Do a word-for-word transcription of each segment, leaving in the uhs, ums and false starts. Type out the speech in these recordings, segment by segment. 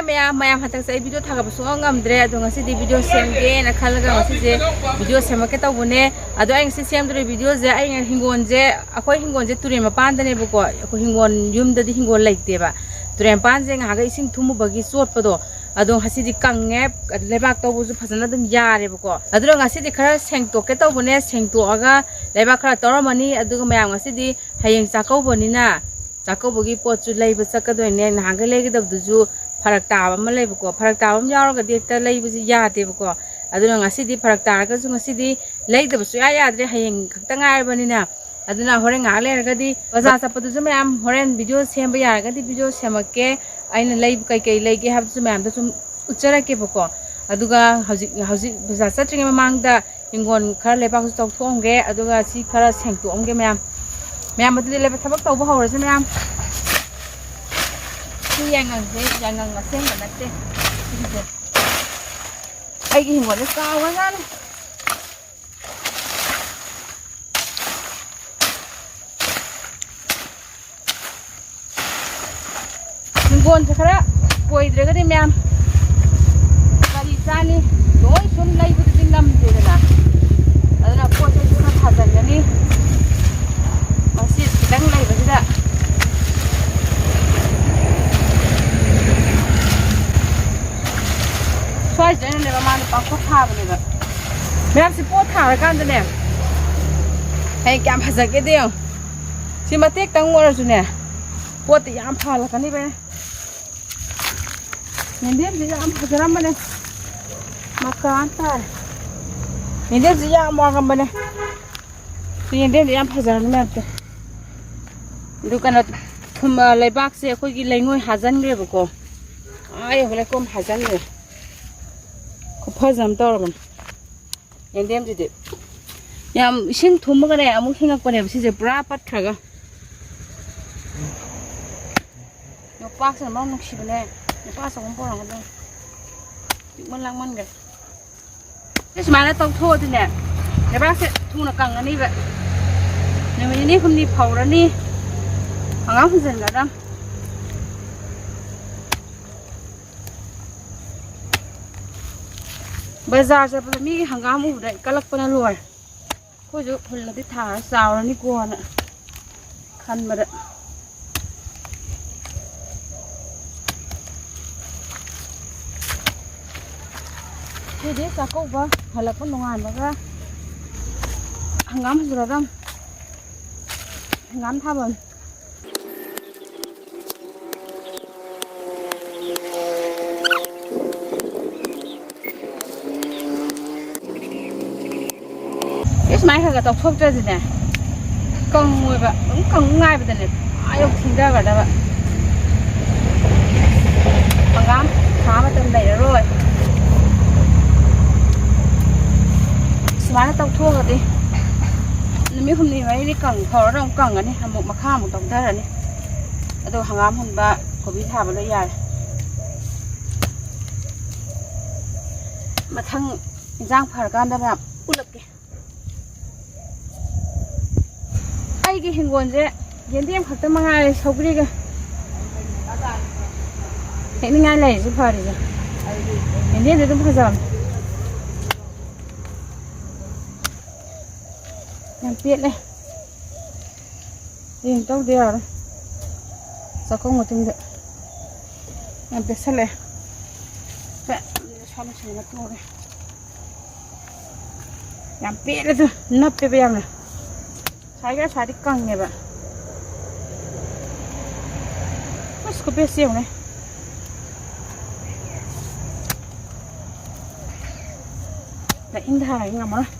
ꯃꯌꯥꯝ, ꯃꯌꯥꯝ ꯍꯟꯗꯛꯁꯦ ꯑꯩ ꯚꯤꯗꯤꯑꯣ ꯊꯥꯒꯠꯄ ꯁꯨꯡꯉꯝ ꯉꯝꯗ꯭ꯔꯦ꯫ ꯑꯗꯣ ꯉꯁꯤꯗꯤ ꯚꯤꯗꯤꯑꯣ ꯁꯦꯝꯒꯦꯅ ꯈꯜꯂꯒ ꯉꯁꯤꯁꯦ ꯚꯤꯗꯤꯑꯣ ꯁꯦꯝꯃꯛꯀꯦ ꯇꯧꯕꯅꯦ꯫ ꯑꯗꯣ ꯑꯩ ꯉꯁꯤ ꯁꯦꯝꯗꯣꯔꯤ ꯚꯤꯗꯤꯑꯣꯁꯦ, ꯑꯩꯅ ꯍꯤꯡꯒꯣꯜꯁꯦ, ꯑꯩꯈꯣꯏ ꯍꯤꯡꯒꯣꯜꯁꯦ ꯇꯨꯔꯦꯜ ꯃꯄꯥꯟꯗꯅꯦꯕꯀꯣ꯫ ꯑꯩꯈꯣꯏ ꯍꯤꯡꯒꯣꯜ, ꯌꯨꯝꯗꯗꯤ ꯍꯤꯡꯒꯣꯜ ꯂꯩꯇꯦꯕ꯫ ꯇꯨꯔꯦꯜ ꯃꯄꯥꯟꯁꯦ ꯉꯥꯏꯍꯥꯛ ꯏꯁꯤꯡ ꯊꯨꯝꯃꯨꯕꯒꯤ ꯆꯣꯠꯄꯗꯣ, ꯑꯗꯣ ꯉꯁꯤꯗꯤ ꯀꯪꯉꯦ, ꯂꯩꯕꯥꯛ ꯇꯧꯕꯁꯨ ꯐꯖꯅ ꯑꯗꯨꯝ ꯌꯥꯔꯦꯕꯀꯣ꯫ ꯑꯗꯨꯅ ꯉꯁꯤꯗꯤ ꯈꯔ ꯁꯦꯡꯇꯣꯛꯀꯦ ꯇꯧꯕꯅꯦ꯫ ꯁꯦꯡꯇꯣꯛꯑꯒ ꯂꯩꯕꯥꯛ ꯈꯔ ꯇꯧꯔꯝꯃꯅꯤ꯫ ꯑꯗꯨꯒ ꯃꯌꯥꯝ, ꯉꯁꯤꯗꯤ ꯍꯌꯦꯡ ꯆꯥꯛꯀꯧꯕꯅꯤꯅ, ꯆꯥꯛꯀꯧꯕꯒꯤ ꯄꯣꯠꯁꯨ ꯂꯩꯕ ꯆꯠꯀꯗꯣꯏꯅꯦ꯫ ꯅꯍꯥꯟꯈꯩ ꯂꯩꯒꯗꯕꯗꯨꯁꯨ ꯐꯔꯛ ꯇꯥꯕ ꯑꯃ ꯂꯩꯕꯀꯣ꯫ ꯐꯔꯛ ꯇꯥꯕ ꯑꯃ ꯌꯥꯎꯔꯒꯗꯤ ꯍꯦꯛꯇ ꯂꯩꯕꯁꯤ ꯌꯥꯗꯦꯕꯀꯣ꯫ ꯑꯗꯨꯅ ꯉꯁꯤꯗꯤ ꯐꯔꯛ ꯇꯥꯔꯒꯁꯨ ꯉꯁꯤꯗꯤ ꯂꯩꯗꯕ ꯁꯨꯡꯌꯥ ꯌꯥꯗ꯭ꯔꯦ, ꯍꯌꯦꯡ ꯈꯛꯇ ꯉꯥꯏꯔꯕꯅꯤꯅ꯫ ꯑꯗꯨꯅ ꯍꯣꯔꯦꯟ ꯉꯥꯏꯍꯥꯛ ꯂꯩꯔꯒꯗꯤ ꯕꯖꯥꯔ ꯆꯠꯄꯗꯨꯁꯨ ꯃꯌꯥꯝ ꯍꯣꯔꯦꯟ ꯚꯤꯗꯤꯑꯣ ꯁꯦꯝꯕ ꯌꯥꯔꯒꯗꯤ ꯚꯤꯗꯤꯑꯣ ꯁꯦꯝꯃꯛꯀꯦ꯫ ꯑꯩꯅ ꯂꯩꯕ ꯀꯩꯀꯩ ꯂꯩꯒꯦ ꯍꯥꯏꯕꯗꯨꯁꯨ ꯃꯌꯥꯝꯗ ꯁꯨꯝ ꯎꯠꯆꯔꯛꯀꯦꯕꯀꯣ꯫ ꯑꯗꯨꯒ ꯍꯧꯖꯤꯛ, ꯍꯧꯖꯤꯛ ꯕꯖꯥꯔ ꯆꯠꯇ꯭ꯔꯤꯉꯩ ꯃꯃꯥꯡꯗ ꯍꯤꯡꯒꯣꯜ ꯈꯔ ꯂꯩꯕꯥꯛꯁꯨ ꯇꯧꯊꯣꯛꯑꯝꯒꯦ, ꯑꯗꯨꯒ ꯁꯤ ꯈꯔ ꯁꯦꯡꯇꯣꯛꯑꯝꯒꯦ ꯃꯌꯥꯝ꯫ ꯃꯌꯥꯝ, ꯑꯗꯨꯗꯤ ꯂꯩꯕꯥꯛ ꯊꯕꯛ ꯇꯧꯕ ꯍꯧꯔꯁꯦ ꯃꯌꯥꯝ꯫ ꯁꯤ ꯌꯥꯏꯉꯪꯁꯦ, ꯌꯥꯏꯉꯪ ꯑꯁꯦꯡꯕ ꯅꯠꯇꯦ꯫ ꯁꯤꯒꯤꯁꯦ ꯑꯩꯒꯤ ꯍꯤꯡꯒꯣꯜꯁꯦ ꯆꯥꯎꯒ꯭ꯔꯖꯥꯠꯅꯤ꯫ ꯍꯤꯡꯒꯣꯜꯁꯦ ꯈꯔ ꯀꯣꯏꯗ꯭ꯔꯒꯗꯤ ꯃꯌꯥꯝ ꯀꯔꯤ ꯆꯥꯅꯤ? ꯂꯣꯏ ꯁꯨꯝ ꯂꯩꯕꯗꯨꯗꯤ ꯉꯝꯗꯦꯗꯅ꯫ ꯑꯗꯨꯅ ꯄꯣꯠ ꯆꯩꯁꯨ ꯈꯔ ꯊꯥꯖꯤꯟꯒꯅꯤ꯫ ꯃꯁꯤ ꯈꯤꯇꯪ ꯂꯩꯕꯁꯤꯗ ꯁ꯭ꯋꯥꯏꯁꯤꯗ ꯑꯩꯅꯅꯦ ꯃꯃꯥꯡꯗ ꯄꯥꯡꯈꯣꯛ ꯊꯥꯕꯅꯦꯕ꯫ ꯃꯌꯥꯝꯁꯤ ꯄꯣꯠ ꯊꯥꯔꯀꯥꯟꯗꯅꯦ, ꯍꯌꯦꯡ ꯀꯌꯥꯝ ꯐꯖꯒꯦꯗ ꯌꯦꯡꯉꯣ꯫ ꯁꯤ ꯃꯇꯦꯛꯇꯪ ꯑꯣꯏꯔꯁꯨꯅꯦ, ꯄꯣꯠꯇꯤ ꯌꯥꯝ ꯐꯍꯜꯂꯛꯀꯅꯤꯕ꯫ ꯌꯦꯟꯗꯦꯝꯁꯤ ꯌꯥꯝ ꯐꯖꯔꯝꯕꯅꯦ, ꯃꯀꯥ ꯑꯃ ꯇꯥꯔꯦ꯫ ꯌꯦꯟꯗꯦꯝꯁꯤ ꯌꯥꯝ ꯋꯥꯡꯉꯝꯕꯅꯦ꯫ ꯁꯤ ꯌꯦꯟꯗꯦꯝꯁꯤ ꯌꯥꯝ ꯐꯖꯔꯝꯃꯦ ꯃꯌꯥꯝꯁꯦ꯫ ꯑꯗꯨ ꯀꯩꯅꯣ, ꯊꯨꯝ, ꯑ, ꯂꯩꯕꯥꯛꯁꯦ ꯑꯩꯈꯣꯏꯒꯤ ꯂꯩꯉꯣꯏ ꯍꯥꯖꯟꯈ꯭ꯔꯦꯕꯀꯣ꯫ ꯑꯥ ꯌꯧꯕ ꯂꯩꯈꯣꯝ ꯍꯥꯖꯟꯈ꯭ꯔꯦ꯫ ꯈꯨꯐꯖ ꯑꯃ ꯇꯧꯔꯕꯅꯦ꯫ ꯌꯦꯟꯗꯦꯝꯁꯤꯗꯤ ꯌꯥꯝ ꯏꯁꯤꯡ ꯊꯨꯝꯃꯒꯅꯦ ꯑꯃꯨꯛ ꯍꯤꯡꯉꯛꯄꯅꯦꯕ ꯁꯤꯁꯦ ꯄꯨꯔꯥ ꯄꯠꯈ꯭ꯔꯒ꯫ ꯌꯣꯄꯥꯛꯁꯤꯅ ꯃꯔꯣꯟ ꯅꯨꯡꯁꯤꯕꯅꯦ꯫ ꯌꯣꯄꯥꯛ ꯑꯆꯧꯕ ꯑꯃ ꯄꯣꯔꯛꯀꯗꯕꯅꯦ꯫ ꯄꯤꯛꯃꯟ ꯂꯥꯡꯃꯟꯈ꯭ꯔꯦ꯫ ꯁꯤ ꯁꯨꯃꯥꯏꯅ ꯇꯧꯊꯣꯛꯑꯗꯤꯅꯦ, ꯂꯩꯕꯥꯛꯁꯦ ꯊꯨꯅ ꯀꯪꯉꯅꯤꯕ꯫ ꯅꯨꯃꯤꯠ ꯅꯤꯅꯤ ꯍꯨꯝꯅꯤ ꯐꯧꯔꯅꯤ꯫ ꯍꯪꯒꯥꯝ ꯍꯨꯟꯖꯤꯟꯒꯗꯕꯅꯦ꯫ ꯕꯖꯥꯔ ꯆꯠꯄꯗ ꯃꯤꯒꯤ ꯍꯪꯒꯥꯝ ꯎꯕꯗ ꯑꯩ ꯀꯜꯂꯛꯄꯅ ꯂꯣꯏꯔꯦ꯫ ꯑꯩꯈꯣꯏꯁꯨ ꯍꯨꯜꯂꯗꯤ ꯊꯥꯔ ꯆꯥꯎꯔꯅꯤꯀꯣꯅ ꯈꯟꯕꯗ꯫ ꯁꯤꯗꯤ ꯆꯥꯛꯀꯧꯕ ꯍꯜꯂꯛꯄ ꯅꯣꯡꯉꯥꯟꯕꯒ ꯍꯪꯒꯥꯝ ꯍꯨꯟꯖꯤꯜꯂꯗꯝ꯫ ꯍꯪꯒꯥꯝ ꯊꯥꯐꯝ꯫ ꯁꯨꯃꯥꯏꯅ ꯈꯔ ꯈꯔ ꯇꯧꯊꯣꯛꯇ꯭ꯔꯗꯤꯅꯦ, ꯀꯪꯉꯣꯏꯕ꯫ ꯑꯗꯨꯝ ꯀꯪꯉꯨ ꯉꯥꯏꯕꯗꯅꯦ, ꯑꯥ ꯌꯧ ꯊꯤꯟꯊꯈ꯭ꯔꯗꯕ꯫ ꯍꯪꯒꯥꯝ ꯊꯥ ꯃꯇꯝ ꯂꯩꯔꯔꯣꯏ꯫ ꯁꯨꯃꯥꯏꯅ ꯇꯧꯊꯣꯛꯑꯒꯗꯤ ꯅꯨꯃꯤꯠ ꯍꯨꯝꯅꯤ ꯃꯔꯤꯅꯤ ꯀꯪ-, ꯐꯧꯔꯒ ꯑꯃꯨꯛ ꯀꯪꯉꯅꯤ, ꯑꯃꯨꯛ ꯃꯈꯥ ꯑꯃꯨꯛ ꯇꯧꯊꯔꯅꯤ꯫ ꯑꯗꯣ ꯍꯪꯒꯥꯝ ꯍꯨꯟꯕ, ꯀꯣꯕꯤ ꯊꯥꯕ ꯂꯣꯏ ꯌꯥꯔꯦ꯫ ꯃꯊꯪ ꯏꯟꯖꯥꯡ ꯐꯔꯀꯥꯟꯗ ꯃꯌꯥꯝ ꯎꯠꯂꯛꯀꯦ꯫ ꯑꯩꯒꯤ ꯍꯤꯡꯒꯣꯜꯁꯦ ꯌꯦꯟꯗꯦꯝ ꯈꯛꯇ ꯃꯉꯥꯏꯔꯦ, ꯁꯧꯒ꯭ꯔꯤꯒ꯫ ꯍꯦꯛꯅꯤꯡꯉꯥꯏ ꯂꯩꯔꯤꯁꯦ ꯐꯔꯤꯁꯦ꯫ ꯌꯦꯟꯗꯦꯝꯁꯦ ꯑꯗꯨꯝ ꯐꯖꯕꯅꯦ꯫ ꯌꯥꯝ ꯄꯦꯠꯂꯦ꯫ ꯍꯌꯦꯡ ꯇꯧꯗ ꯌꯥꯔꯣꯏ꯫ ꯆꯥꯛꯈꯨꯝ ꯃꯇꯨꯡꯗ ꯌꯥꯝ ꯄꯦꯠꯁꯜꯂꯛꯑꯦ꯫ ꯁꯦ, ꯁ꯭ꯋꯥꯏ ꯂꯣꯏꯁꯤꯜꯂꯒ ꯇꯣꯛꯑꯒꯦ꯫ ꯌꯥꯝ ꯄꯦꯠꯂꯦꯗ, ꯅꯞꯄꯦꯕ ꯌꯥꯝꯅ꯫ ꯉꯁꯥꯏꯒꯤ ꯑꯁꯥꯗꯤ ꯀꯪꯉꯦꯕ꯫ ꯑꯁ, ꯈꯨꯄꯦꯠꯁꯤ ꯌꯦꯡꯉꯨꯅꯦ꯫ ꯗ ꯏꯟꯊꯔꯒ ꯉꯝꯃꯔꯣꯏ꯫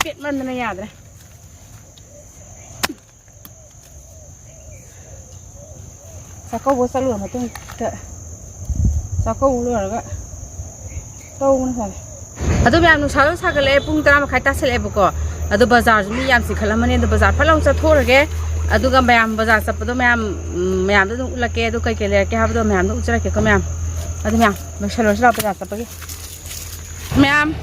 ꯄꯦꯠꯃꯟꯗꯅ ꯌꯥꯗ꯭ꯔꯦ꯫ ꯆꯥꯛꯀꯧꯕ ꯆꯠꯂꯨꯔ ꯃꯇꯨꯡꯗ, ꯆꯥꯛꯀꯧꯕ ꯂꯣꯏꯔꯒ ꯇꯧꯕꯅ ꯐꯔꯦ꯫ ꯑꯗꯣ ꯃꯌꯥꯝ, ꯅꯨꯡꯁꯥꯁꯨ ꯁꯥꯒꯠꯂꯛꯑꯦ, ꯄꯨꯡ ꯇꯔꯥ ꯃꯈꯥꯏ ꯇꯥꯁꯜꯂꯛꯑꯦꯕꯀꯣ꯫ ꯑꯗꯣ ꯕꯖꯥꯔꯁꯨ ꯃꯤ ꯌꯥꯝ ꯆꯤꯟꯈꯠꯂꯝꯃꯅꯤ꯫ ꯑꯗꯣ ꯕꯖꯥꯔ ꯐꯠ ꯂꯥꯎ ꯆꯠꯊꯣꯛꯎꯔꯒꯦ꯫ ꯑꯗꯨꯒ ꯃꯌꯥꯝ ꯕꯖꯥꯔ ꯆꯠꯄꯗꯣ ꯃꯌꯥꯝ, ꯎꯝ, ꯃꯌꯥꯝꯗ ꯑꯗꯨꯝ ꯎꯠꯂꯛꯀꯦ꯫ ꯑꯗꯣ ꯀꯩꯀꯩ ꯂꯩꯔꯛꯀꯦ ꯍꯥꯏꯕꯗꯣ ꯃꯌꯥꯝꯗ ꯎꯠꯆꯔꯛꯀꯦꯀꯣ ꯃꯌꯥꯝ꯫ ꯑꯗꯨ ꯃꯌꯥꯝ, ꯂꯣꯏꯁꯜꯂꯨꯔꯁꯤ ꯂꯥꯛꯑꯣ ꯕꯖꯥꯔ ꯆꯠꯄꯒꯤ꯫ ꯃꯌꯥꯝ,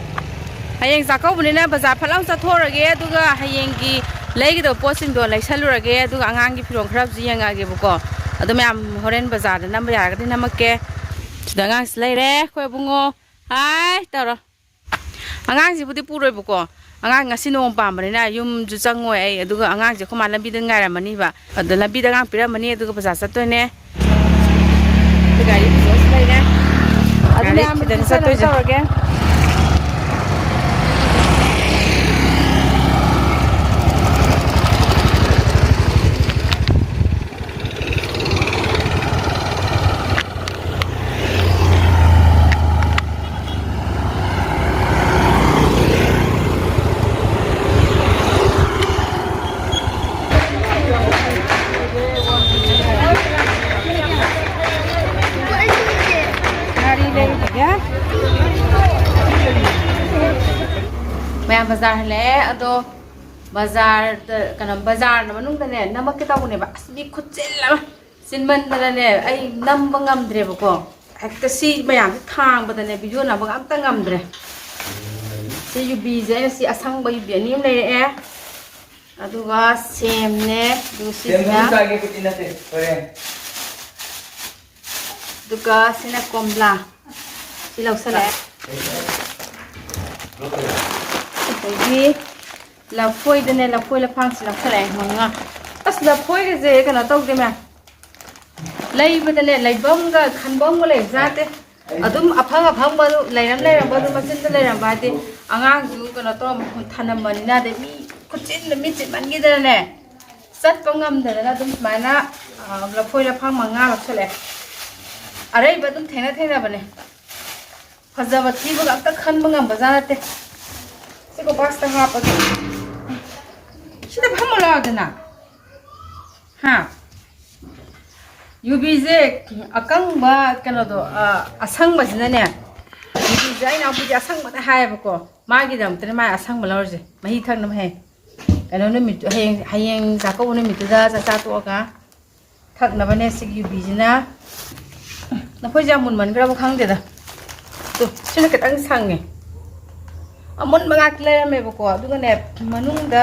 ꯍꯌꯦꯡ ꯆꯥꯛꯀꯧꯕꯅꯤꯅ ꯕꯖꯥꯔ ꯐꯠ ꯂꯥꯎ ꯆꯠꯊꯣꯛꯎꯔꯒꯦ, ꯑꯗꯨꯒ ꯍꯌꯦꯡꯒꯤ ꯂꯩꯒꯗꯕ ꯄꯣꯠꯁꯤꯡꯗꯣ ꯂꯩꯁꯜꯂꯨꯔꯒꯦ, ꯑꯗꯨꯒ ꯑꯉꯥꯡꯒꯤ ꯐꯤꯔꯣꯜ ꯈꯔꯁꯨ ꯌꯦꯡꯉꯛꯑꯒꯦꯕꯀꯣ꯫ ꯑꯗꯣ ꯃꯌꯥꯝ, ꯍꯣꯔꯦꯟ ꯕꯖꯥꯔꯗ ꯅꯝꯕ ꯌꯥꯔꯒꯗꯤ ꯅꯝꯃꯛꯀꯦ꯫ ꯁꯤꯗ ꯑꯉꯥꯡꯁꯤ ꯂꯩꯔꯦ, ꯑꯩꯈꯣꯏ ꯑꯕꯨꯡꯉꯣ꯫ ꯑꯥꯏ, ꯇꯧꯔꯣ꯫ ꯑꯉꯥꯡꯁꯤꯕꯨꯗꯤ ꯄꯨꯔꯣꯏꯕꯀꯣ꯫ ꯑꯉꯥꯡ ꯉꯁꯤ ꯅꯣꯡ ꯄꯥꯟꯕꯅꯤꯅ ꯌꯨꯝꯁꯨ ꯆꯪꯉꯣꯏ ꯑꯩ꯫ ꯑꯗꯨꯒ ꯑꯉꯥꯡꯁꯦ ꯑꯩꯈꯣꯏ ꯃꯥ ꯂꯝꯕꯤꯗ ꯉꯥꯏꯔꯝꯃꯅꯤꯕ꯫ ꯑꯗ ꯂꯝꯕꯤꯗ ꯑꯉꯥꯡ ꯄꯤꯔꯝꯃꯅꯤ, ꯑꯗꯨꯒ ꯕꯖꯥꯔ ꯆꯠꯇꯣꯏꯅꯦ꯫ ꯑꯩꯈꯣꯏ ꯒꯥꯔꯤ ꯐꯖꯕꯁꯨ ꯂꯩꯔꯦ꯫ ꯑꯗꯨꯅꯦ ꯒꯥꯔꯤ ꯑꯌꯥꯝꯕ ꯈꯤꯇꯪ ꯆꯠꯇꯣꯏꯁꯦ꯫ ꯇꯧꯔꯒꯦ꯫ ꯉꯥꯔꯤ ꯂꯩꯔꯨꯈꯤꯒꯦ꯫ ꯃꯌꯥꯝ ꯕꯖꯥꯔ ꯍꯜꯂꯛꯑꯦ꯫ ꯑꯗꯣ ꯕꯖꯥꯔꯗ, ꯀꯩꯅꯣ, ꯕꯖꯥꯔ ꯃꯅꯨꯡꯗꯅꯦ ꯅꯝꯃꯛꯀꯦ ꯇꯧꯕꯅꯦꯕ꯫ ꯑꯁ, ꯃꯤ ꯈꯨꯠꯆꯤꯜ ꯑꯃ꯫ ꯆꯤꯟꯃꯟꯗꯅꯅꯦ ꯑꯩ ꯅꯝꯕ ꯉꯝꯗ꯭ꯔꯦꯕꯀꯣ꯫ ꯍꯦꯛꯇ ꯁꯤ ꯃꯌꯥꯝꯁꯦ ꯊꯥꯡꯕꯗꯅꯦ ꯚꯤꯗꯤꯑꯣ ꯅꯝꯕꯒ ꯑꯝꯇ ꯉꯝꯗ꯭ꯔꯦ꯫ ꯁꯤ ꯌꯨꯕꯤꯁꯦ ꯑꯩꯅ ꯁꯤ ꯑꯁꯪꯕ ꯌꯨꯕꯤ ꯑꯅꯤ ꯑꯃ ꯂꯩꯔꯛꯑꯦ꯫ ꯑꯗꯨꯒ ꯁꯦꯝꯅꯦ꯫ ꯑꯗꯨꯒ ꯁꯦꯝ ꯁꯤꯁꯤꯅ ꯍꯧꯖꯤꯛ ꯆꯥꯒꯦ, ꯀꯨꯇꯤ ꯅꯠꯇꯦ, ꯍꯣꯔꯦꯟ꯫ ꯑꯗꯨꯒ ꯁꯤꯅ ꯀꯣꯝꯂꯥ꯫ ꯁꯤ ꯂꯧꯁꯜꯂꯛꯑꯦ꯫ ꯑꯗꯒꯤ ꯂꯐꯣꯏꯗꯅꯦ, ꯂꯐꯣꯏ ꯂꯐꯥꯡꯁꯤ ꯂꯧꯁꯜꯂꯛꯑꯦ ꯃꯉꯥ꯫ ꯑꯁ, ꯂꯐꯣꯏꯒꯁꯦ ꯀꯩꯅꯣ ꯇꯧꯗꯦ ꯃꯌꯥꯝ꯫ ꯂꯩꯕꯗꯅꯦ, ꯂꯩꯕꯝꯒ ꯈꯟꯕꯝꯒ ꯂꯩꯕꯖꯥꯠ ꯅꯠꯇꯦ꯫ ꯑꯗꯨꯝ ꯑꯐꯪ ꯑꯐꯪꯕ ꯑꯗꯨꯝ ꯂꯩꯔꯝ ꯂꯩꯔꯝꯕ ꯑꯗꯨꯝ ꯃꯆꯤꯟꯗ ꯂꯩꯔꯝꯕ ꯍꯥꯏꯗꯤ ꯑꯉꯥꯡꯁꯨ ꯀꯩꯅꯣ ꯇꯧꯔꯝ ꯊꯅꯝꯕꯅꯤꯅ, ꯑꯗꯩ ꯃꯤ ꯈꯨꯠꯆꯤꯟꯗ ꯃꯤ ꯆꯤꯟꯃꯟꯈꯤꯗꯅꯅꯦ, ꯆꯠꯄ ꯉꯝꯗꯗꯅ ꯑꯗꯨꯝ ꯁꯨꯃꯥꯏꯅ, ꯑ, ꯂꯐꯣꯏ ꯂꯐꯥꯡ ꯃꯉꯥ ꯂꯧꯁꯜꯂꯛꯑꯦ꯫ ꯑꯔꯩꯕ ꯑꯗꯨꯝ ꯊꯦꯡꯅ ꯊꯦꯡꯅꯕꯅꯦ꯫ ꯐꯖꯕ ꯊꯤꯕꯒ ꯑꯝꯇ ꯈꯟꯕ ꯉꯝꯕꯖꯥꯠ ꯅꯠꯇꯦ꯫ ꯁꯤ ꯀꯣꯝꯄꯥꯁꯇ ꯍꯥꯞꯄꯒꯦ꯫ ꯁꯤꯗ ꯐꯝꯃꯨ ꯂꯥꯎꯗꯅ꯫ ꯍꯥ? ꯌꯨꯕꯤꯁꯦ ꯑꯀꯪꯕ ꯀꯩꯅꯣꯗꯣ, ꯑ, ꯑꯁꯪꯕꯁꯤꯅꯅꯦ, ꯌꯨꯕꯤꯁꯦ ꯑꯩ ꯏꯅꯥꯎꯄꯤꯗꯤ ꯑꯁꯪꯕꯅ ꯍꯥꯏꯌꯦꯕꯀꯣ, ꯃꯥꯒꯤꯗꯃꯛꯇꯅꯦ ꯃꯥ ꯑꯁꯪꯕ ꯂꯧꯔꯤꯁꯦ, ꯃꯍꯤ ꯊꯛꯅꯕ ꯍꯦꯛ꯫ ꯀꯩꯅꯣ ꯅꯨꯃꯤꯠꯇꯨ, ꯍꯌꯦꯡ, ꯍꯌꯦꯡ ꯆꯥꯛꯀꯧꯕ ꯅꯨꯃꯤꯠꯇꯨꯗ ꯆꯥꯛ ꯆꯥ ꯇꯣꯛꯑꯒ ꯊꯛꯅꯕꯅꯦ ꯁꯤꯒꯤ ꯌꯨꯕꯤꯁꯤꯅ꯫ ꯅꯈꯣꯏꯁꯦ ꯌꯥꯝ ꯃꯨꯟꯃꯟꯈ꯭ꯔꯕ ꯈꯪꯗꯦꯗ꯫ ꯇꯨ, ꯁꯤꯅ ꯈꯤꯇꯪ ꯁꯪꯉꯦ꯫ ꯑꯃꯨꯟꯕ ꯉꯥꯛꯇ ꯂꯩꯔꯝꯃꯦꯕꯀꯣ, ꯑꯗꯨꯒꯅꯦ, ꯃꯅꯨꯡꯗ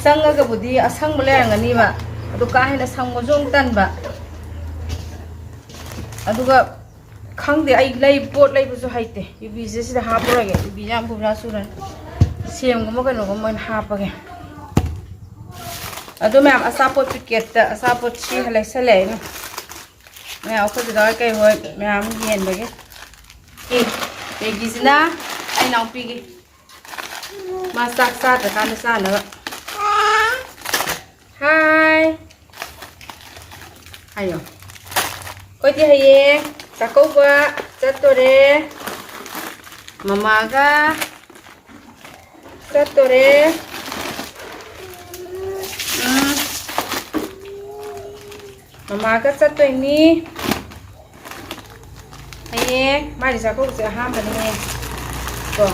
ꯆꯪꯉꯒꯕꯨꯗꯤ ꯑꯁꯪꯕ ꯂꯩꯔꯝꯒꯅꯤꯕ, ꯑꯗꯨ ꯀꯥ ꯍꯦꯟꯅ ꯁꯪꯕꯁꯨ ꯑꯃꯨꯛ ꯇꯟꯕ꯫ ꯑꯗꯨꯒ ꯈꯪꯗꯦ, ꯑꯩ ꯂꯩ, ꯄꯣꯠ ꯂꯩꯕꯁꯨ ꯍꯩꯇꯦ꯫ ꯌꯨꯕꯤꯁꯦ ꯁꯤꯗ ꯍꯥꯞꯄꯔꯣꯏꯒꯦ, ꯌꯨꯕꯤ ꯌꯥꯝ ꯕꯨꯕ꯭ꯔꯥ ꯆꯨꯔꯅꯤ꯫ ꯁꯦꯝꯒꯨꯝꯕ ꯀꯩꯅꯣꯒꯨꯝꯕ ꯑꯣꯏꯅ ꯍꯥꯞꯄꯒꯦ꯫ ꯑꯗꯣ ꯃꯌꯥꯝ, ꯑꯆꯥꯄꯣꯠ ꯄꯤꯀꯦꯠꯇ ꯑꯆꯥꯄꯣꯠ ꯁꯤ ꯂꯩꯁꯜꯂꯦ ꯑꯩꯅ꯫ ꯃꯌꯥꯝ ꯑꯩꯈꯣꯏ ꯗꯗꯥ ꯀꯩ ꯍꯣꯏ ꯃꯌꯥꯝ ꯌꯦꯟꯕꯒꯤ꯫ ꯑꯦ, ꯃꯦꯒꯤꯁꯤꯅ ꯑꯩ ꯏꯅꯥꯎꯄꯤꯒꯤ꯫ ꯃꯥ ꯆꯥꯛ ꯆꯥꯗ꯭ꯔꯀꯥꯟꯗ ꯆꯥꯅꯕ꯫ ꯍꯥꯏ꯫ ꯍꯥꯏꯌꯣ꯫ ꯑꯩꯈꯣꯏꯗꯤ ꯍꯌꯦꯡ ꯆꯥꯛꯀꯧꯕ ꯆꯠꯇꯣꯔꯦ꯫ ꯃꯃꯥꯒ ꯆꯠꯇꯣꯔꯦ꯫ ꯎꯝ꯫ ꯃꯃꯥꯒ ꯆꯠꯇꯣꯏꯅꯤ꯫ ꯍꯌꯦꯡ ꯃꯥꯒꯤ ꯆꯥꯛꯀꯧꯕꯁꯦ ꯑꯍꯥꯟꯕꯅꯤꯅꯦ꯫ ꯀꯣ꯫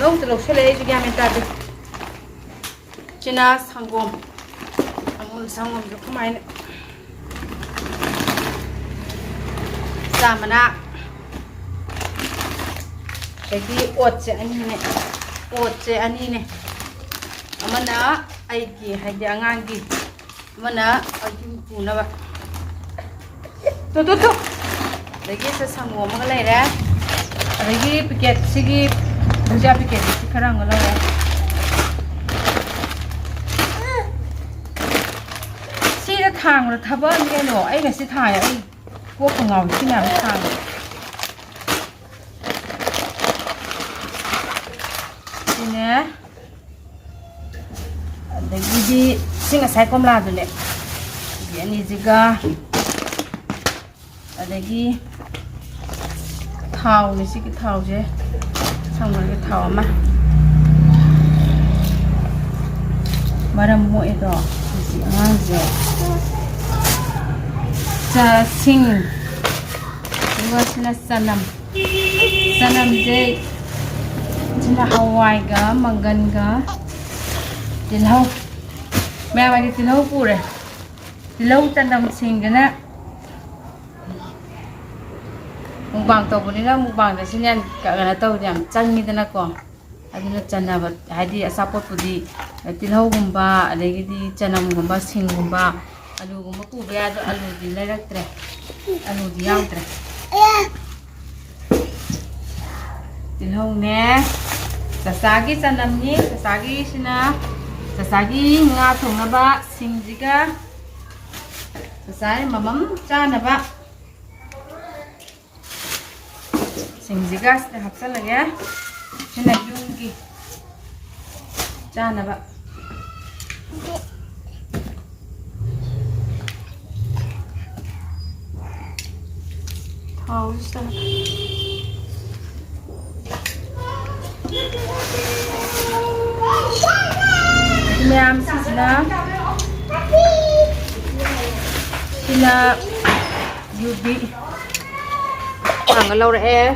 ꯂꯧꯗ ꯂꯧꯁꯜꯂꯛꯑꯦ, ꯑꯩꯁꯨ ꯒ꯭ꯌꯥꯟ ꯃꯦꯟ ꯇꯥꯗꯦ꯫ ꯁꯤꯅ ꯁꯪꯒꯣꯝ꯫ ꯑꯃꯨꯜ ꯁꯪꯒꯣꯝꯁꯨ ꯀꯃꯥꯏꯅ ꯆꯥ ꯃꯅꯥ꯫ ꯑꯗꯒꯤ ꯑꯣꯠꯁꯦ ꯑꯅꯤꯅꯦ꯫ ꯑꯣꯠꯁꯦ ꯑꯅꯤꯅꯦ꯫ ꯑꯃꯅ ꯑꯩꯒꯤ, ꯍꯥꯏꯗꯤ ꯑꯉꯥꯡꯒꯤ꯫ ꯑꯃꯅ ꯑꯩꯒꯤ ꯄꯨꯅꯕ꯫ Two, two, two. ꯑꯗꯒꯤ ꯁꯦ ꯁꯪꯒꯣꯝ ꯑꯃꯒ ꯂꯩꯔꯦ꯫ ꯑꯗꯒꯤ ꯄꯤꯀꯦꯠ, ꯁꯤꯒꯤ ꯕꯨꯖꯤꯌꯥ ꯄꯤꯀꯦꯠꯁꯤ ꯈꯔ ꯑꯃꯒ ꯂꯧꯔꯦ꯫ ꯁꯤꯗ ꯊꯥꯡꯕꯗ ꯊꯕꯛ ꯑꯃꯅꯤ ꯀꯩꯅꯣ꯫ ꯑꯩ ꯉꯁꯤ ꯊꯥꯡꯉꯦ꯫ ꯑꯩ ꯀꯣꯛꯄꯨ ꯉꯥꯎꯏ ꯁꯤ ꯃꯌꯥꯝ ꯊꯥꯡꯕꯗ꯫ ꯁꯤꯅꯦ꯫ ꯑꯗꯒꯤꯗꯤ ꯁꯤ ꯉꯁꯥꯏ ꯀꯣꯝꯂꯥꯗꯨꯅꯦ꯫ ꯁꯤꯒꯤ ꯑꯅꯤꯁꯤꯒ꯫ ꯑꯗꯒꯤ ꯊꯥꯎꯅꯦ, ꯁꯤꯒꯤ ꯊꯥꯎꯁꯦ꯫ ꯁꯪꯒꯣꯝꯒꯤ ꯊꯥꯎ ꯑꯃ꯫ ꯃꯔꯝ ꯃꯣꯛꯑꯦꯗꯣ ꯍꯧꯖꯤꯛ ꯑꯉꯥꯡꯁꯦ꯫ ꯆ-, ꯁꯤꯡ꯫ ꯑꯗꯨꯒ ꯁꯤꯅ ꯆꯅꯝ꯫ ꯆꯅꯝꯁꯦ, ꯁꯤꯅ ꯍꯋꯥꯏꯒ ꯃꯪꯒꯟꯒ ꯇꯤꯜꯍꯧ꯫ ꯃꯌꯥꯝ ꯑꯩꯗꯤ ꯇꯤꯜꯍꯧ ꯄꯨꯔꯦ꯫ ꯇꯤꯜꯍꯧ ꯆꯅꯝ ꯁꯤꯡꯁꯤꯅ ꯃꯨꯛꯕꯥꯡ ꯇꯧꯕꯅꯤꯅ ꯃꯨꯛꯕꯥꯡꯗ ꯁꯤꯅ ꯌꯥꯝ ꯀꯩꯅꯣ ꯇꯧꯕꯗ ꯌꯥꯝ ꯆꯪꯉꯤꯗꯅꯀꯣ꯫ ꯑꯗꯨꯅ ꯆꯟꯅꯕ, ꯍꯥꯏꯗꯤ ꯑꯆꯥꯄꯣꯠꯄꯨꯗꯤ ꯇꯤꯜꯍꯧꯒꯨꯝꯕ, ꯑꯗꯒꯤꯗꯤ ꯆꯅꯝꯒꯨꯝꯕ, ꯁꯤꯡꯒꯨꯝꯕ, ꯑꯂꯨꯒꯨꯝꯕ ꯄꯨꯕ ꯌꯥꯏ, ꯑꯗꯣ ꯑꯂꯨꯗꯤ ꯂꯩꯔꯛꯇ꯭ꯔꯦ꯫ ꯑꯂꯨꯗꯤ ꯌꯥꯎꯗ꯭ꯔꯦ꯫ ꯇꯤꯜꯍꯧꯅꯦ, ꯆꯆꯥꯒꯤ ꯆꯅꯝꯅꯤ, ꯆꯆꯥꯒꯤꯁꯤꯅ, ꯆꯆꯥꯒꯤ ꯉꯥ ꯊꯣꯡꯅꯕ ꯁꯤꯡꯁꯤꯒ, ꯆꯆꯥꯒꯤ ꯃꯃꯝ ꯆꯥꯅꯕ ꯁꯤꯡꯁꯤꯒ ꯁꯤꯗ ꯍꯥꯞꯆꯜꯂꯒꯦ꯫ ꯁꯤꯅ ꯌꯨꯝꯒꯤ ꯆꯥꯅꯕ꯫ ꯊꯥꯎꯁꯤꯗ ꯃꯌꯥꯝꯁꯤꯁꯤꯅ, ꯁꯤꯅ ꯌꯨꯕꯤ ꯊꯥꯡꯒ ꯂꯧꯔꯛꯑꯦ꯫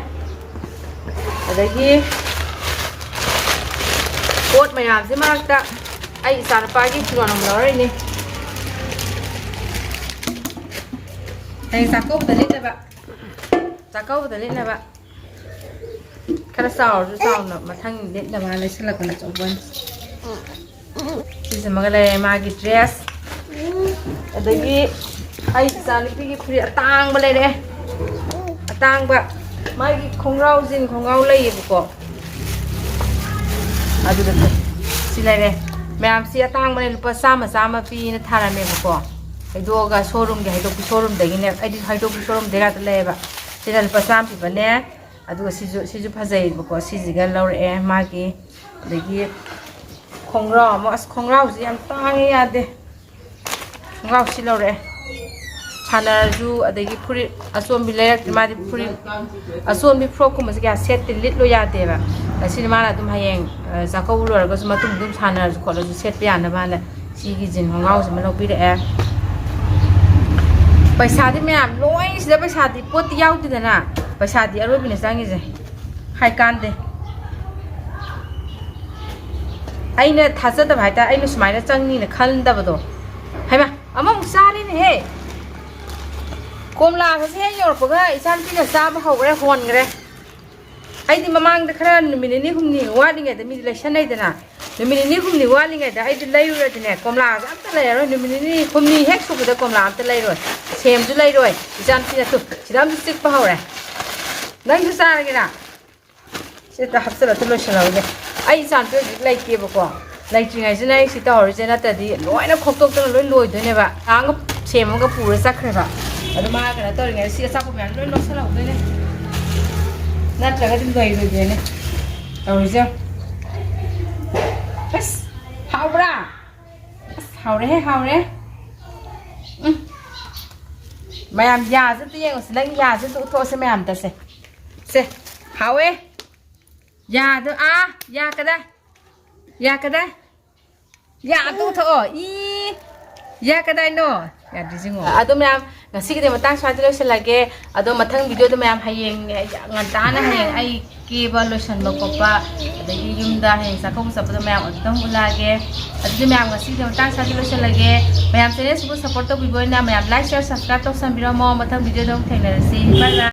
ꯑꯗꯒꯤ ꯄꯣꯠ ꯃꯌꯥꯝꯁꯤ ꯃꯔꯛꯇ ꯑꯩ ꯏꯆꯥꯅꯨꯄꯥꯒꯤ ꯐꯤꯔꯣꯜ ꯑꯃ ꯂꯧꯔꯛꯏꯅꯦ꯫ ꯍꯌꯦꯡ ꯆꯥꯛꯀꯧꯕꯗ ꯂꯤꯠꯅꯕ꯫ ꯆꯥꯛꯀꯧꯕꯗ ꯂꯤꯠꯅꯕ꯫ ꯈꯔ ꯆꯥꯎꯔꯁꯨ ꯆꯥꯎꯅ ꯃꯊꯪ ꯂꯤꯠꯅꯕ ꯂꯩꯁꯜꯂꯛꯄꯅ ꯑꯆꯧꯕ ꯑꯣꯏꯅ꯫ ꯁꯤꯁꯤꯃꯒ ꯂꯩꯔꯦ ꯃꯥꯒꯤ ꯗ꯭ꯔꯦꯁ꯫ ꯑꯗꯒꯤ ꯑꯩ ꯏꯆꯥꯅꯨꯄꯤꯒꯤ ꯐꯨꯔꯤꯠ ꯑꯇꯥꯡꯕ ꯂꯩꯔꯛꯑꯦ꯫ ꯑꯇꯥꯡꯕ꯫ ꯃꯥꯒꯤ ꯈꯣꯡꯒ꯭ꯔꯥꯎ, ꯖꯤꯟ ꯈꯣꯡꯒ꯭ꯔꯥꯎ ꯂꯩꯌꯦꯕꯀꯣ꯫ ꯑꯗꯨꯗ ꯁꯤ ꯂꯩꯔꯦ꯫ ꯃꯌꯥꯝꯁꯤ ꯑꯇꯥꯡꯕꯅꯦ, ꯂꯨꯄꯥ ꯆꯥꯝꯃ, ꯆꯥꯝꯃ ꯄꯤꯅ ꯊꯥꯔꯝꯃꯦꯕꯀꯣ꯫ ꯍꯩꯗꯣꯛꯑꯒ ꯁꯣꯔꯨꯝꯒꯤ ꯍꯩꯗꯣꯛꯄꯤ ꯁꯣꯔꯨꯝꯗꯒꯤꯅꯦ꯫ ꯑꯩꯗꯤ ꯍꯩꯗꯣꯛꯄꯤ ꯁꯣꯔꯨꯝꯗꯩ ꯉꯥꯛꯇ ꯂꯩꯌꯦꯕ꯫ ꯁꯤꯅ ꯂꯨꯄꯥ ꯆꯥꯝꯃ ꯄꯤꯕꯅꯦ꯫ ꯑꯗꯨꯒ ꯁꯤꯁꯨ, ꯁꯤꯁꯨ ꯐꯖꯩꯌꯦꯕꯀꯣ꯫ ꯁꯤꯁꯤꯒ ꯂꯧꯔꯛꯑꯦ ꯃꯥꯒꯤ꯫ ꯑꯗꯒꯤ ꯈꯣꯡꯒ꯭ꯔꯥꯎ ꯑꯃ, ꯑꯁ, ꯈꯣꯡꯒ꯭ꯔꯥꯎꯁꯤ ꯌꯥꯝ ꯇꯥꯡꯉꯦ, ꯌꯥꯗꯦ꯫ ꯈꯣꯡꯒ꯭ꯔꯥꯎꯁꯤ ꯂꯧꯔꯛꯑꯦ꯫ ꯁꯥꯟꯅꯔꯁꯨ, ꯑꯗꯒꯤ ꯐꯨꯔꯤꯠ ꯑꯆꯣꯟꯕꯤ ꯂꯩꯔꯛꯇꯦ꯫ ꯃꯥꯗꯤ ꯐꯨꯔꯤꯠ ꯑꯆꯣꯟꯕꯤ, ꯐ꯭ꯔꯣꯛꯀꯨꯝꯕꯁꯦ ꯀꯌꯥ ꯁꯦꯠꯇꯦ, ꯂꯤꯠꯂꯨ ꯌꯥꯗꯦꯕ꯫ ꯑꯁꯤꯅ ꯃꯥꯅ ꯑꯗꯨꯝ ꯍꯌꯦꯡ, ꯑ, ꯆꯥꯛꯀꯧꯕ ꯂꯣꯏꯔꯒꯁꯨ ꯃꯇꯨꯡ ꯑꯗꯨꯝ ꯁꯥꯟꯅꯔꯁꯨ ꯈꯣꯠꯂꯁꯨ ꯁꯦꯠꯄ ꯌꯥꯅꯕ ꯍꯥꯏꯅ ꯁꯤꯒꯤ ꯖꯤꯟ ꯈꯣꯡꯒ꯭ꯔꯥꯎꯁꯤꯃ ꯂꯧꯕꯤꯔꯛꯑꯦ꯫ ꯄꯩꯁꯥꯗꯤ ꯃꯌꯥꯝ ꯂꯣꯏ ꯁꯤꯗ, ꯄꯩꯁꯥꯗꯤ ꯄꯣꯠꯇꯤ ꯌꯥꯎꯗꯦꯗꯅ, ꯄꯩꯁꯥꯗꯤ ꯑꯔꯣꯏꯕꯅꯦ ꯆꯪꯉꯤꯁꯦ꯫ ꯍꯥꯏꯀꯥꯟꯗꯦ꯫ ꯑꯩꯅ ꯊꯥꯖꯗꯕ ꯍꯥꯏꯇꯥꯔꯦ, ꯑꯩꯅ ꯁꯨꯃꯥꯏꯅ ꯆꯪꯅꯤꯅ ꯈꯟꯗꯕꯗꯣ꯫ ꯍꯩꯃꯥ, ꯑꯃꯃꯨꯛ ꯆꯥꯔꯦꯅꯦꯍꯦ꯫ ꯀꯣꯝꯂꯥꯒꯁꯦ ꯍꯦꯛ ꯌꯧꯔꯛꯄꯒ ꯏꯆꯥꯅꯨꯄꯤꯅ ꯆꯥꯕ ꯍꯧꯈ꯭ꯔꯦ, ꯍꯣꯟꯈ꯭ꯔꯦ꯫ ꯑꯩꯗꯤ ꯃꯃꯥꯡꯗ ꯈꯔ ꯅꯨꯃꯤꯠ ꯅꯤꯅꯤ ꯍꯨꯝꯅꯤ ꯋꯥꯠꯂꯤꯉꯩꯗ ꯃꯤꯗꯤ ꯂꯩꯁꯟꯅꯩꯗꯅ, ꯅꯨꯃꯤꯠ ꯅꯤꯅꯤ ꯍꯨꯝꯅꯤ ꯋꯥꯠꯂꯤꯉꯩꯗ ꯑꯩꯗꯤ ꯂꯩꯔꯨꯔꯗꯤꯅꯦ, ꯀꯣꯝꯂꯥꯁꯦ ꯑꯝꯇ ꯂꯩꯔꯔꯣꯏ꯫ ꯅꯨꯃꯤꯠ ꯅꯤꯅꯤ ꯍꯨꯝꯅꯤ ꯍꯦꯛ ꯁꯨꯕꯗ ꯀꯣꯝꯂꯥ ꯑꯝꯇ ꯂꯩꯔꯣꯏ, ꯁꯦꯝꯁꯨ ꯂꯩꯔꯣꯏ꯫ ꯏꯆꯥꯅꯨꯄꯤꯅ ꯇꯨ ꯁꯤꯗ ꯑꯃꯁꯨ ꯆꯤꯛꯄ ꯍꯧꯔꯦ꯫ ꯅꯪꯁꯨ ꯆꯥꯔꯒꯦꯔꯥ? ꯁꯤꯗ ꯍꯥꯞꯆꯤꯜꯂꯒ ꯂꯣꯏꯁꯤꯜꯍꯧꯒꯦ꯫ ꯑꯩ ꯏꯆꯥꯅꯨꯄꯤ ꯍꯧꯖꯤꯛ ꯂꯩꯇꯦꯕꯀꯣ, ꯂꯩꯇ꯭ꯔꯤꯉꯩꯁꯤꯅ ꯑꯩ ꯁꯤ ꯇꯧꯍꯧꯔꯤꯁꯦ, ꯅꯠꯇ꯭ꯔꯗꯤ ꯂꯣꯏꯅ ꯈꯣꯛꯇꯣꯛꯇꯅ ꯂꯣꯏ ꯂꯣꯏꯗꯣꯏꯅꯦꯕ꯫ ꯑꯉꯥꯡꯒ ꯁꯦꯝꯃꯒ ꯄꯨꯔ ꯆꯠꯈ꯭ꯔꯦꯕ꯫ ꯑꯗꯨ ꯃꯥ ꯀꯩꯅꯣ ꯇꯧꯔꯤꯉꯩꯗ ꯁꯤ ꯑꯆꯥꯄꯣꯠ ꯃꯌꯥꯝ ꯂꯣꯏ ꯂꯧꯁꯜꯍꯧꯗꯣꯏꯅꯦ, ꯅꯠꯇ꯭ꯔꯒꯗꯤ ꯂꯩꯔꯣꯏꯗꯣꯏꯅꯦ ꯇꯧꯔꯤꯁꯦ꯫ ꯑꯁ, ꯍꯥꯎꯕ꯭ꯔꯥ? ꯑꯁ, ꯍꯥꯎꯔꯦꯍꯦ, ꯍꯥꯎꯔꯦ꯫ ꯎꯝ꯫ ꯃꯌꯥꯝ ꯌꯥꯁꯦ ꯑꯝꯇ ꯌꯦꯡꯉꯨꯁꯤ, ꯅꯪ ꯌꯥꯁꯦ ꯑꯝꯇ ꯎꯠꯊꯣꯛꯑꯁꯦ ꯃꯌꯥꯝꯗꯁꯦ꯫ ꯁꯦ, ꯍꯥꯎꯋꯦ꯫ ꯌꯥꯗꯣ, ꯑꯥ, ꯌꯥ ꯀꯗꯥꯏ? ꯌꯥ ꯀꯗꯥꯏ? ꯌꯥ ꯑꯝꯇ ꯎꯠꯊꯣꯛꯑꯣ꯫ ꯏ, ꯌꯥ ꯀꯗꯥꯏꯅꯣ? ꯌꯥꯗ꯭ꯔꯤꯁꯦ ꯌꯦꯡꯉꯣ꯫ ꯑꯗꯣ ꯃꯌꯥꯝ, ꯉꯁꯤꯒꯤꯗꯤ ꯃꯇꯥꯡ ꯁ꯭ꯋꯥꯏꯗ ꯂꯣꯏꯁꯤꯜꯂꯒꯦ꯫ ꯑꯗꯣ ꯃꯊꯪ ꯚꯤꯗꯤꯑꯣꯗ ꯃꯌꯥꯝ ꯍꯌꯦꯡ ꯉꯟꯇꯥꯅ ꯍꯌꯦꯡ ꯑꯩ ꯀꯦꯕ ꯂꯣꯏꯁꯟꯕ ꯈꯣꯠꯄ, ꯑꯗꯒꯤ ꯌꯨꯝꯗ ꯍꯌꯦꯡ ꯆꯥꯛꯀꯧꯕ ꯆꯠꯄꯗ ꯃꯌꯥꯝ ꯑꯃꯨꯛꯇꯪ ꯎꯠꯂꯛꯑꯒꯦ꯫ ꯑꯗꯨꯗꯤ ꯃꯌꯥꯝ ꯉꯁꯤꯒꯤꯗꯤ ꯃꯇꯥꯡ ꯁ꯭ꯋꯥꯏꯗ ꯂꯣꯏꯁꯤꯜꯂꯒꯦ꯫ ꯃꯌꯥꯝ ꯆꯦꯅꯦꯜꯁꯤꯕꯨ ꯁꯞꯄꯣꯔꯠ ꯇꯧꯕꯤꯕ ꯑꯣꯏꯅ ꯃꯌꯥꯝ ꯂꯥꯏꯛ, ꯁꯤꯌꯔ, ꯁꯕꯁꯀ꯭ꯔꯥꯏꯕ ꯇꯧꯁꯟꯕꯤꯔꯝꯃꯣ꯫ ꯃꯊꯪ ꯚꯤꯗꯤꯑꯣꯗ ꯑꯃꯨꯛ ꯊꯦꯡꯅꯔꯁꯤ꯫ ꯕꯥꯏ ꯕꯥꯏ꯫